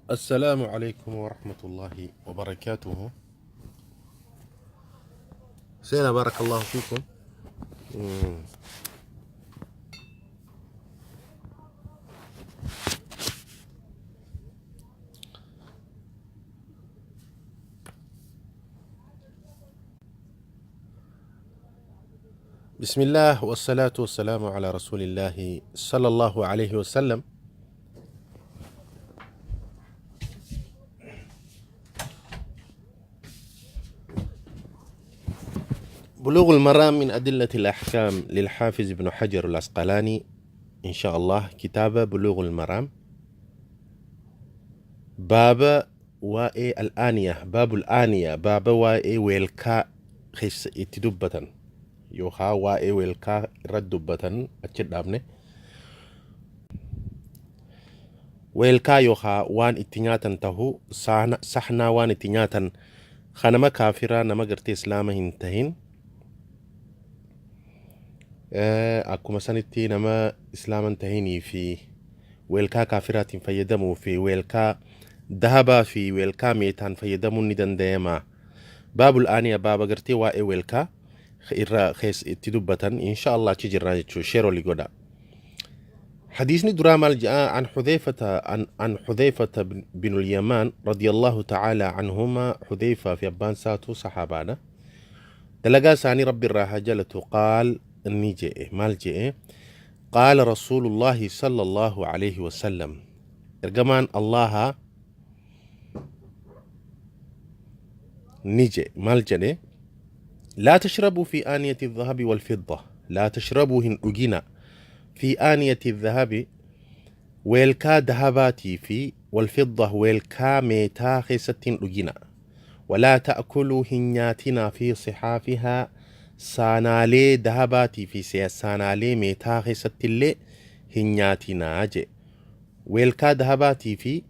السلام عليكم ورحمة الله وبركاته. سينا بارك الله فيكم. بسم الله والصلاة والسلام على رسول الله صلى الله عليه وسلم. بلوغ المرام من أدلة الأحكام للحافظ ابن حجر العسقلاني إن شاء الله. كتاب بلوغ المرام، باب waa'ee الآنية، باب الآنية، baaba waa'ee weelkaa keessa itti dubbatan yookaan waa'ee weelkaa irratti dubbatan achi dhaabne. Weelkaa yookaan waan itti nyaatan tahuu sahnaa waan itti nyaatan kan nama kaafiraa, nama gartee islaama hin tahin, akkuma sanitti nama islaama hin tahinii fi weelkaa kaafiraatiin fayyadamuu fi weelkaa dahabaa fi weelkaa meetaan fayyadamuun ni danda'ama. Baabul aaniya, baaba gartee waa'ee weelkaa irra keessa itti dubbatan insha Allah achi jirraa jechuudha. Share walii godha. حديثني درا مال جاء عن حذيفة عن حذيفة بن اليمان رضي الله تعالى عنهما. حذيفة في أبان ساتو صحابانا دلقا ساني ربي الراحة جلته قال إني جئ مال جئ قال رسول الله صلى الله عليه وسلم إرجمان الله نجي مال جني لا تشربوا في آنية الذهب والفضة، لا تشربوا هن أجينا في آنية الذهب weelkaa dahabaatii fi والفضة weelkaa meetaa keessatti hin dhugina، ولا تأكلوا hin nyaatinaa في صحافها saanaalee dahabaatii fi saanaalee meetaa keessatti illee hin nyaatinaa je. Weelkaa dahabaatii fi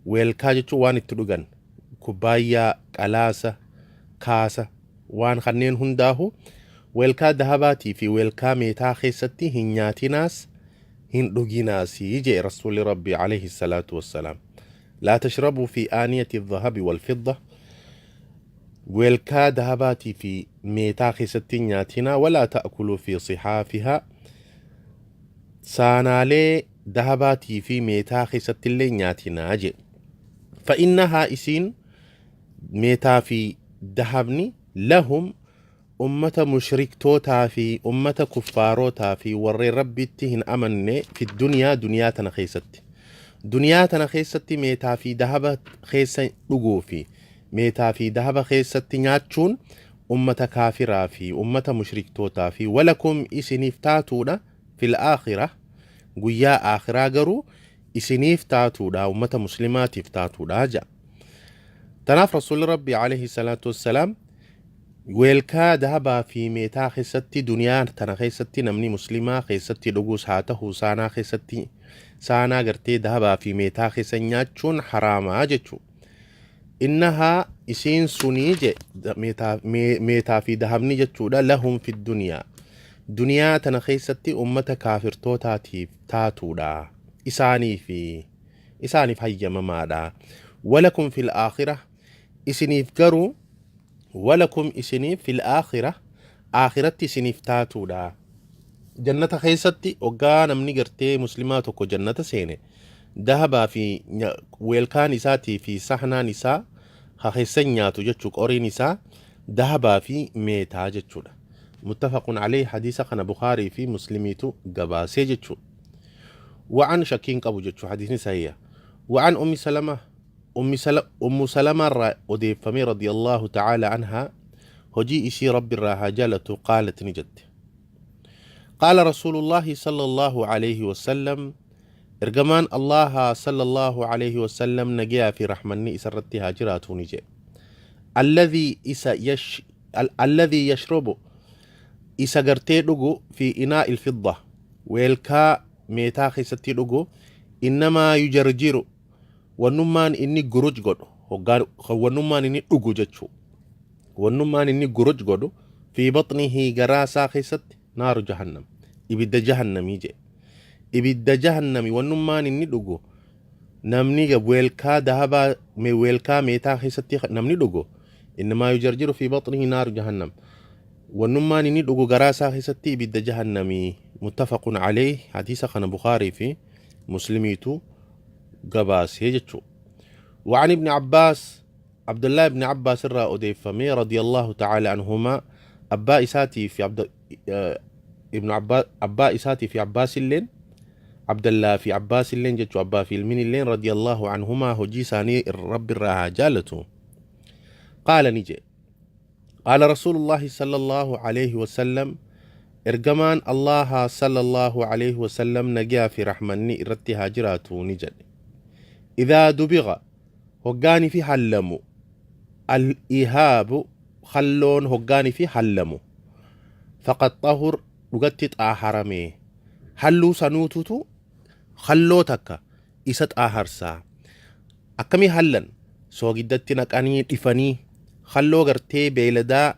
weelkaa jechuun waan itti dhugan, kubbaayyaa, qalaasa, kaasa, waan kanneen hundaahu weelkaa dahabaatii fi weelkaa meetaa keessatti hin nyaatinaas hin dhuginaasii jee rasuulli rabbii عليه الصلاة والسلام. لا تشربوا في آنية الذهب والفضة، weelkaa dahabaatii fi meetaa keessatti hin nyaatinaa، ولا تأكلوا في صحافها saanaalee dahabaatii fi meetaa keessatti illee hin nyaatinaa jee. فإنها isiin meetaa fi dahabni لهم ummata mushriktootaa fi ummata kuffaarotaa fi warreen rabbitti hin amanne في الدنيا duniyaa tana keessatti, duniyaa tana keessatti meetaa fi dahaba keessa dhuguu fi meetaa fi dahaba keessatti nyaachuun ummata kaafiraa fi ummata mushriktootaa fi ولكم isiniif taatuudha في الآخرة guyyaa aakhiraa garuu isiniif taatuudha, ummata muslimaatiif taatuudha ja'a. Tanaaf rasuulli rabbii عليه الصلاة والسلام weelkaa dahabaa fi meetaa keessatti duniyaa tana keessatti namni muslimaa keessatti dhuguus haa ta'u saanaa keessatti, saanaa gartee dahabaa fi meetaa keessa nyaachuun haraamaa jechuudha. إنها isiin sunii je meetaa fi dahabni jechuudha لهم في الدنيا duniyaa tana keessatti ummata kaafirtootaatiif taatuudha, isaanii fi isaaniif hayyamamaadha. ولكم في الآخرة isiniif garuu ولكم isiniif في الآخرة aakiratti isiniif taatuudha. Jannata keessatti hoggaa namni gartee muslimaa tokko jannata seene dahabaa fi weelkaan isaatii fi sahnaan isaa ha keessa nyaatu jechuu, qoriin isaa dahabaa fi meetaa jechuudha. متفق عليه، hadiisa kana Bukaarii fi Muslimiitu gabaasee jechuudha. وعن shakkiin qabu jechuu, hadiisni sahiha. وعن أم سلمة أم سلمة irraa odeeffamee رضي الله تعالى عنها hojii isii rabbi irraa haa jaalatu قالت ni jette قال رسول الله صلى الله عليه وسلم ergamaan Allaha صلى الله عليه وسلم nagayaa fi rahmanni isarratti haa jiraatu ni jedhe الذي isa يش الذي يشرب isa gartee dhugu في إناء الفضة weelkaa meetaa keessatti dhugu إنما يجرجر wannummaan inni guruj godhu hoggaan wannummaan inni dhugu jechuu, wannummaan inni guruj godhu في بطنه garaa isaa keessatti نار جهنم ibidda jahannamii jedhe. Ibidda jahannami wannummaan inni dhugu. Namni weelkaa dahabaa weelkaa meetaa keessatti namni dhugu, innamaa yujarjiru fi baxnihi naaru jahannam, wannummaan inni dhugu garaa isaa keessatti ibidda jahannamii. Muttafaqun alayh. Hadiisa kana Bukaarii fi Muslimiitu gabaasee jechuu. وعن ابن عباس، عبد الله بن عباس الرا أوديفمي رضي الله تعالى عنهما، أبا إساتي في عبد ابن عباس، أبا إساتي في عباس اللين، عبد الله في عباس اللين جتشو، أبا في المين اللين، رضي الله عنهما، هجي ساني الرب الراها جالته، قال نجي: قال رسول الله صلى الله عليه وسلم، ergamaan Allaha صلى الله عليه وسلم nagaa fi rahmanni irratti haa jiraatu ni jedhe: إذا دبغ، hoggaanii fi hallamu، الإهاب، halloon hoggaanii fi hallamu، فقد طهر، dhugatti xaaharame. Halluu sanuututu halloo takka isa xaaharsaa. Akkamii hallan? Soogiddatti naqanii dhifanii halloo gartee beeyladaa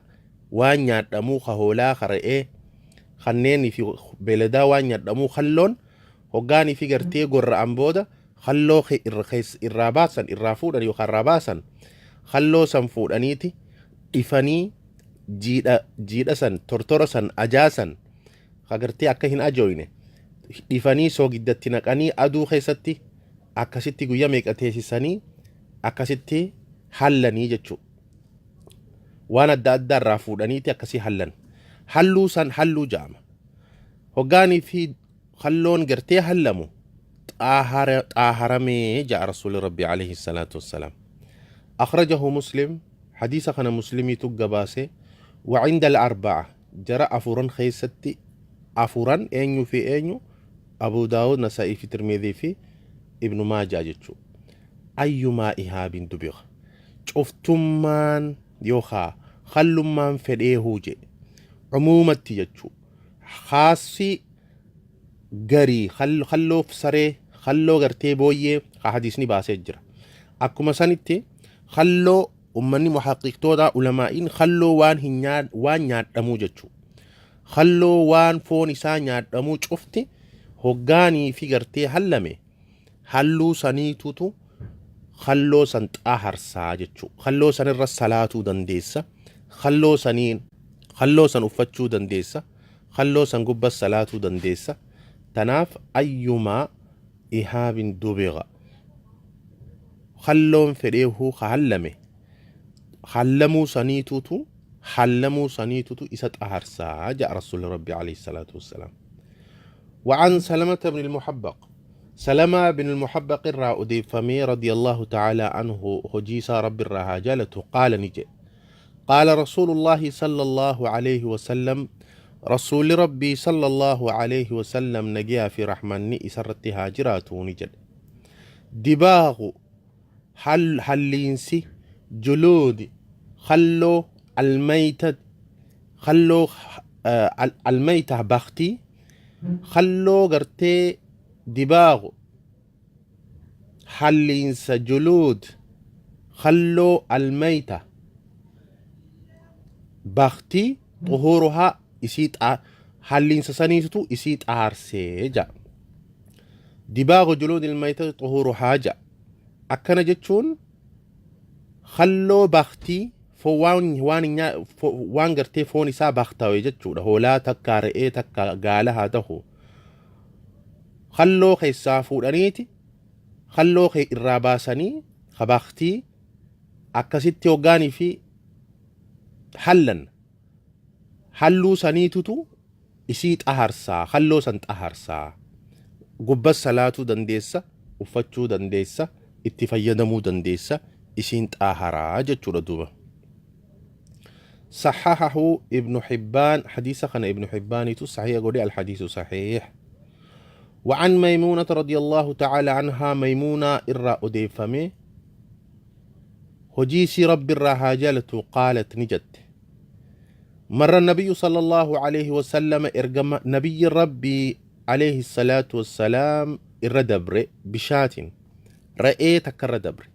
waan nyaadhamuu, ka hoolaa, ka re'ee kanneenii fi beeyladaa waan nyaadhamuu, halloon hoggaanii fi gartee gorra'an booda halloo irraa baasan, irraa fuudhan yookaan irraa baasan. Halloo san fuudhaniiti dhifanii jiidha, jiidha san, tortora san, ajaa san agartee akka hin ajooyne dhifanii soogiddatti naqanii aduu keessatti akkasitti guyyaa meeqa teessisanii akkasitti hallanii jechuudha. Waan adda addaa irraa fuudhaniiti akkasii hallan. Halluu san halluu ja'ama. Hoggaanii fi halloon gartee hallamu xaaharamee ja'a Rasuulli Rabbi عليه الصلاة والسلام. أخرجه مسلم، حديث خنا مسلمي تقباسه. وعند الأربعة، جرى أفورا خيستي، أفورا أنيو في أنيو؟ أبو داود، نسائي في ترمذي في ابن ماجه جتشو. أيما إهاب دبغ، cuftummaan yookaa hallummaan fedheehuu jedhe cumuumatti jechuu. Haasii garii halloo saree, halloo gartee booyyee ka hadiisni baasee jira. Akkuma sanitti halloo ummanni muhaqiqtoota ulamaa'iin halloo waan hin waan nyaadhamuu jechuu, halloo waan foon isaa nyaadhamuu cufti hoggaanii fi gartee hallame, halluu saniitutu halloo san xaaharsaa jechuu. Halloo sanirra salaatuu dandeessa, halloo saniin halloo san uffachuu dandeessa, halloo san gubbas salaatuu dandeessa. Tanaaf أيما إهاب دبغ، halloon fedheehuu ka hallame, hallamuu saniitutu, hallamuu saniitutu isa xaharsaa ja'a Rasuulli Rabbi عليه الصلاة والسلام. وعن سلمة بن المحبق، سلمة بن المحبق الرا أديفمي رضي الله تعالى عنه، هجيسا رب الرهاجالة، قال نجي: قال رسول الله صلى الله عليه وسلم، رسول ربي صلى الله عليه وسلم نجيا في رحمني إسرت هاجرات نجد: دباغ، حل حلينسي، جلود، خلو، الميتة، خلو الميتة بختي، خلو غرتي، دباغ، halliinsa، جلود، khalloo، الميتة، baktii، طهورها، isii halliinsa saniitu isii xaarsee ja'a. دباغ جلود الميتة طهورها ja'a. Akkana jechuun halloo baktii waan gartee foon isaa baktawe jechuudha. Hoolaa takka, re'ee takka, gaala haa ta'u. Halloo keessaa fuudhaniiti halloo kee irraa baasanii kabaktii akkasitti hoggaanii fi hallan, halluu saniitutu isii xaharsaa, halloo san xaharsaa. Gubbas salaatuu dandeessa, uffachuu dandeessa, itti fayyadamuu dandeessa, isiin xaaharaa jechuudha duuba. صححه ابن حبان، حديث خنا ابن حبان صحيح قولي، الحديث صحيح. وعن ميمونة رضي الله تعالى عنها، ميمونة إرى أديفمي هجيسي رب الرهاجلة، قالت نجت: مر النبي صلى الله عليه وسلم، إرجم نبي ربي عليه الصلاة والسلام إر بشاة، رأي تكر دبر،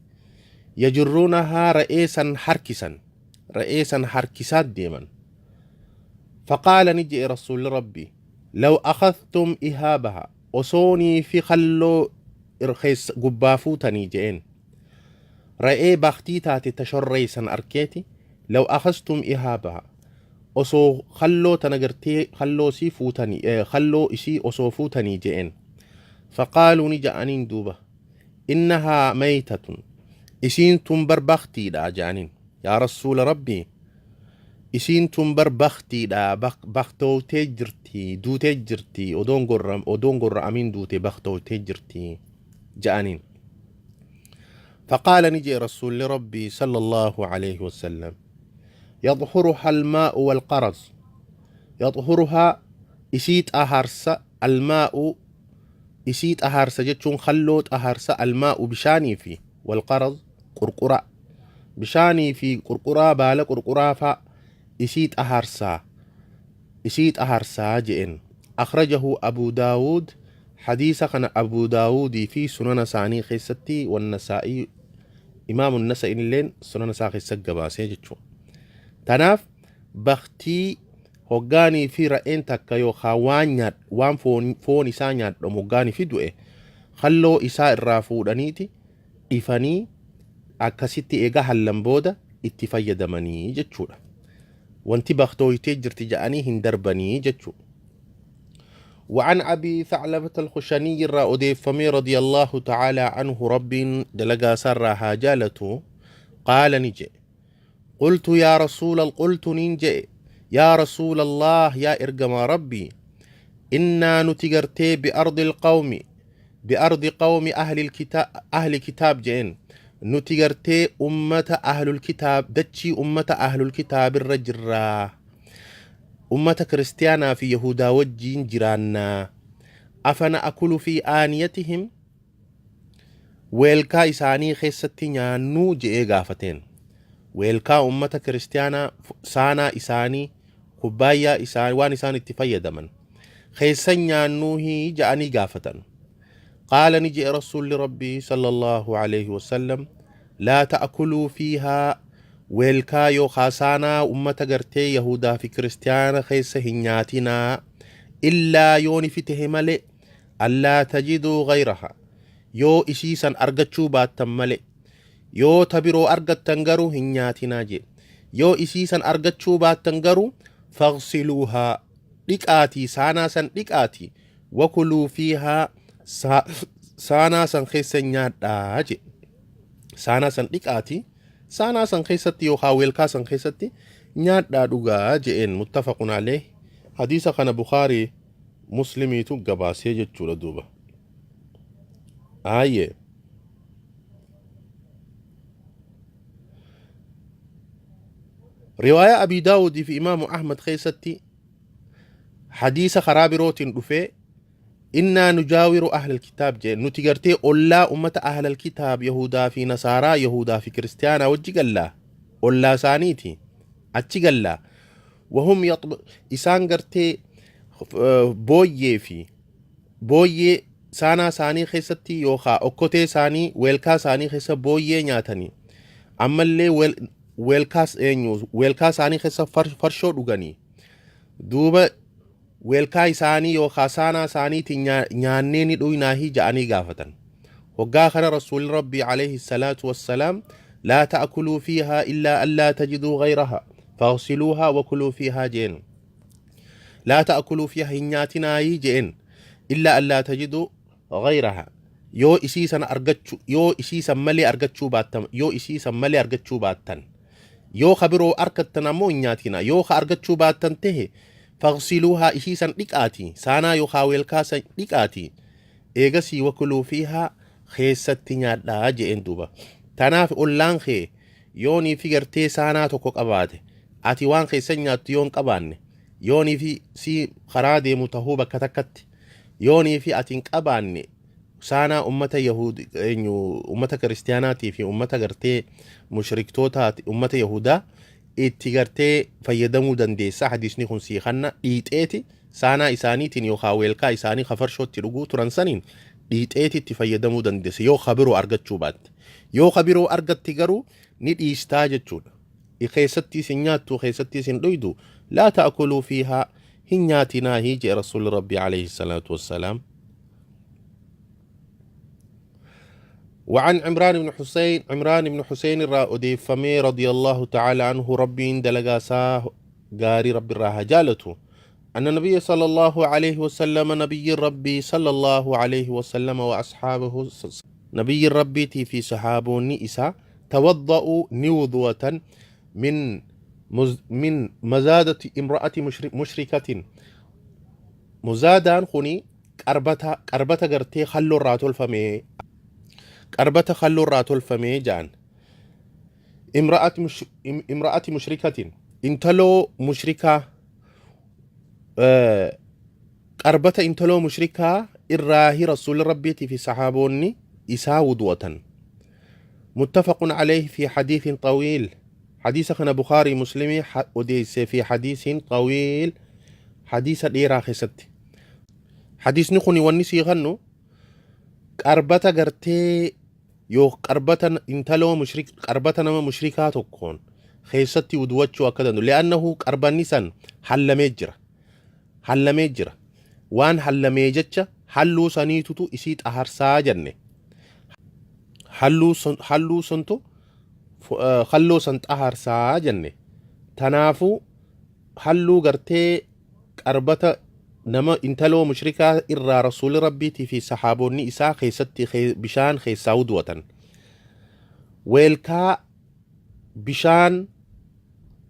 يجرونها، رئيسا حركسا، رئيسا حركسات ديما. فقال نجي رسول ربي: لو أخذتم إهابها، وصوني في خلو keessa gubbaa fuutanii je'een. Re'ee baktii taate ta shorreeysan arkeeti law akhastum ihaabaha osoo khalloo tana gartee khalloo isii fuutanii khalloo isii osoo fuutanii je'een. Faqaaluu ni ja'aniin duuba innahaa maytatun isiin tun bar baktiidha ja'aniin. Yaa Rasuula Rabbii isiin tun bar baktiidha baktooytee jirti duutee jirti odoon gorra odoon gorra'amiin duute baktooytee jirti ja'aniin. فقال نجي رسول ربي صلى الله عليه وسلم يطهرها الماء والقرز يطهرها إسيت أهرس الماء إسيت أهرس جتشون خلوت أهرس الماء بشاني في والقرز قرقرة بشاني في قرقرة بالا قرقرة فا إسيت أهرسا إسيت أهرسا جئن أخرجه أبو داود حديث كان أبو داود في سنن ساني خيستي والنسائي إمام النسائي اللين سنن ساخي سجباسي جتشو تناف بختي hoggaanii fi ra'een takka yookaan waan nyaad waan foon foon isaa nyaadhamu hoggaanii fi du'e halloo isaa irraa fuudhaniiti dhifanii akkasitti eega hallan booda itti fayyadamanii jechuudha. Wanti baktooytee jirti ja'anii hin darbanii jechuudha. وعن أبي ثعلبة الخشني را أديفمي رضي الله تعالى عنه رب دلقا سر هاجالته قال نجي قلت يا رسول قلت ننجي يا رسول الله يا إرجما ربي إنا نتجرتي بأرض القوم بأرض قوم أهل الكتاب أهل كتاب جين نتجرتي أمة أهل الكتاب دتشي أمة أهل الكتاب الرجرة أمة كريستيانا في يهودا وجين جيراننا أفنا أكل في آنيتهم weelkaa isaanii keessatti nyaannuu je'ee gaafateen. Weelkaa ummata kiristiyaanaa saanaa isaanii kubbaayyaa isaanii waan isaan itti fayyadaman keessa nyaannuuhii ja'anii gaafatan. Qaala ni je'e rasuulli rabbii sallallahu alaihi wasallam laa ta'kuluu fiihaa weelkaa yookaa saanaa ummata gartee yahudaa fi kiristiyaana keessa hin nyaatinaa illaa yooni fitehe malee allaa tajiduu gayraha yoo isii san argachuu baattan malee yoo ta biroo argattan garuu hin nyaatinaa jedhe yoo isii san argachuu baattan garuu faghsiluuhaa dhiqaatii saanaa san dhiqaatii wakuluu fiihaa saanaa san keessa nyaadhaa jedhe saanaa san dhiqaatii saanaa san keessatti yookaan weelkaa san keessatti nyaadhaa dhugaa je'een muttafaqun alayh hadiisa kana Bukaarii Muslimiitu gabaasee jechuudha duuba. Aayyee. Riwaayaa Abii Daawudii fi Imaamu Ahmad keessatti hadiisa karaa birootiin dhufee innaa nujaawiru ahlal kitaab jee nuti gartee ollaa ummata ahlal kitaab yahudaa fi nasaaraa yahudaa fi kiristiyaanaa wajji gallaa ollaa isaaniiti achi gallaa wahum yaxb isaan gartee booyyee fi booyyee saanaa isaanii keessatti yookaa okkotee isaanii weelkaa isaanii keessa booyyee nyaatanii ammallee weelkaas eenyu weelkaa isaanii keessa farshoo dhuganii duuba weelkaa isaanii yookaa saanaa isaaniitiin nyaannee ni dhuynaahii ja'anii gaafatan. Hoggaa kana rasuulli rabbii alayhi salaatu wassalaam laa ta'kuluu fiihaa illaa allaa tajiduu gayrahaa faghsiluuhaa wakuluu fiihaa jeen. Laa ta'kuluu fiihaa hin nyaatinaayii jeen illaa allaa tajiduu gayrahaa yoo isii sana argachuu yoo isii san malee argachuu baattan yoo isii san malee argachuu baattan yoo ka biroo arkattan ammoo hin nyaatina yoo ka argachuu baattan tahe faghsiluuhaa isii san dhiqaati saanaa yookaa weelkaa san dhiqaati eegasii wakuluu fiihaa keessatti nyaadhaa je'een duuba tanaaf ollaan kee yoonii fi gartee saanaa tokko qabaate ati waan keessa nyaattu yoo hin qabaanne yoonii fi si karaa deemu tahuu bakka takkatti yoonii fi ati hin qabaanne saanaa ummata yahuud eenyu ummata kiristiyaanaatii fi ummata gartee mushriktootaati ummata yahudaa itti gartee fayyadamuu dandeessa hadiisni kun sii kanna dhiixeeti saanaa isaaniitiin yookaan weelkaa isaanii kafarshootti dhuguu turan saniin dhiixeeti itti fayyadamuu dandeessa yoo kabiroo argachuu baatte yoo kabiroo argatti garuu ni dhiistaa jechuudha keessattiis hin nyaattu keessattiis hin dhuydu laa ta'kuluu fiihaa hin nyaatinaahii jedhe rasuulli rabbii alayhi salaatu wassalaam. وعن عمران بن حسين، عمران بن حسين irraa odeeffamee، رضي الله تعالى عنه، Rabbiin dalagaa isaa gaarii Rabbi irraa haa jaalatu، أن النبي صلى الله عليه وسلم، نبي ربي صلى الله عليه وسلم، وأصحابه، نبي ربي fi sahaabonni isaa، توضأوا، ni wudu'atan، من مزادة امرأة مشركة. Muzaadaan kuni qarbata, qarbata gartee halluu irraa tolfame, qarbata halluu irraa tolfame ja'an. امرأة مشركة، intaloo mushrikaa, qarbata intaloo mushrikaa irraahi rasuulli Rabbiitii fi saxaaboonni isaa wudu'atan. متفق عليه في حديث طويل. حديث kana Bukaarii Muslimii odeesse. في حديث طويل، حديث dheeraa keessatti. Hadiisni kun wanni sii kannu qarbata gartee yoo qarbata intaloo mushrik, qarbata nama mushrikaa tokkoon keessatti wuduwachuu akka danda'u. لأنه qarbanni san hallamee jira, hallamee jira. Waan hallamee jecha halluu saniitutu isii xaharsaa jenne. Halluu santu halluu san xaharsaa jenne. Tanaafuu halluu gartee qarbata nama intaloo mushrikaa irraa rasuulli Rabbiitii fi saxaabonni isaa keessatti bishaan keessaa wudu'atan. Weelkaa bishaan,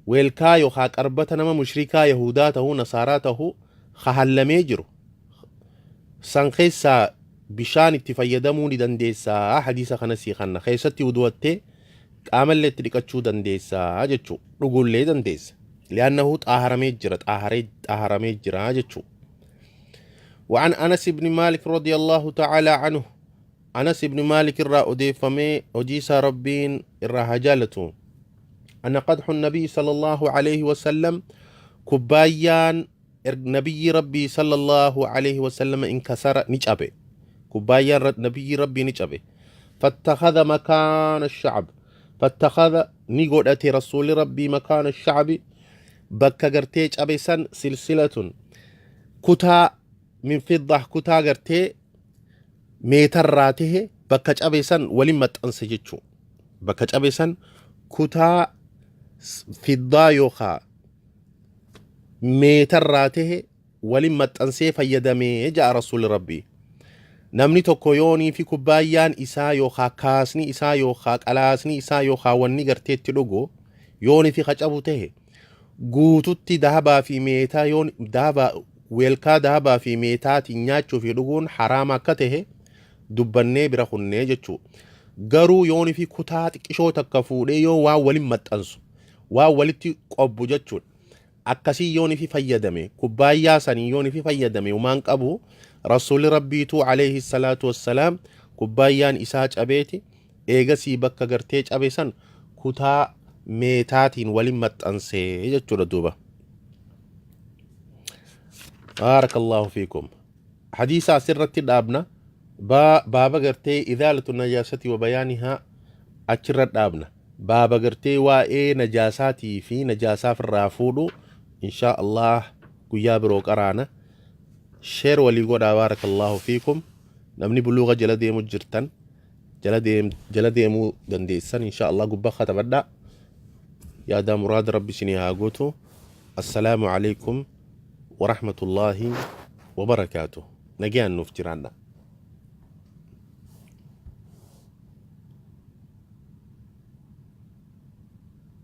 weelkaa yookaa qarbata nama mushrikaa, Yahudaa tahuu, Nasaaraa tahuu, hallamee jiru san keessaa bishaan itti fayyadamuu ni dandeessaa. Hadiisa kana sii kanna keessatti wudu'attee qaamallee itti dhiqachuu dandeessaa jechuu, dhugullee dandeessa. لأنه xaaharamee jira, xaaharamee jira jechuu. وعن أنس بن مالك رضي الله تعالى عنه، أنس بن مالك irraa odeeffamee, hojiisaa Rabbiin irraa haa jaalatu، أن قدح النبي صلى الله عليه وسلم، kubbaayyaan nabiyyi Rabbii صلى الله عليه وسلم، انكسر، ni cabe. Kubbaayyaan nabiyyi Rabbii ni cabe. فاتخذ مكان الشعب، فاتخذ، ni godhate rasuulli Rabbii، مكان الشعب، bakka gartee cabe san، سلسلة، kutaa، من فضة، kutaa gartee meetarraa tahe bakka cabe san waliin maxxanse jechuu. Bakka cabe san kutaa fiddaa yookaa meetarraa tahe waliin maxxansee fayyadamee ja'a rasuulli Rabbii. Namni tokko yoonii fi kubbaayyaan isaa yookaa kaasni isaa yookaa qalaasni isaa yookaa wanni garteetti dhugu yoonii fi kacabu tahe, guututti dahabaa fi meetaa yoon dahabaa, weelkaa dahabaa fi meetaatiin nyaachuu fi dhuguun haraama akka tahe dubbannee bira kunnee jechuu. Garuu yoonii fi kutaa xiqqishoo takka fuudhee yoo waan waliin maxxansu, waan walitti qobbu jechuudha. Akkasii yoonii fi fayyadame, kubbaayyaa sanii yoonii fi fayyadame, humaan qabu. Rasuulli Rabbiituu عليه الصلاة والسلام kubbaayyaan isaa cabeeti eegasii bakka gartee cabe san kutaa meetaatiin waliin maxxansee jechuudha duuba. بارك الله فيكم. Hadiisa asirratti dhaabna. Baaba gartee إزالة النجاسة وبيانها achirra dhaabna. Baaba gartee waa'ee najaasaatii fi najaasaa irraa fuudhu إن شاء الله guyyaa biroo qaraana. Share walii godhaa. بارك الله فيكم. Namni buluuga jala deemu jirtan, jala deemuu dandeessan, إن شاء الله gubbaa katabadhaa. Yaada muraada Rabbi isinii haa guutu. السلام عليكم ورحمة الله وبركاته. Nagayaan nuuf jiraadha.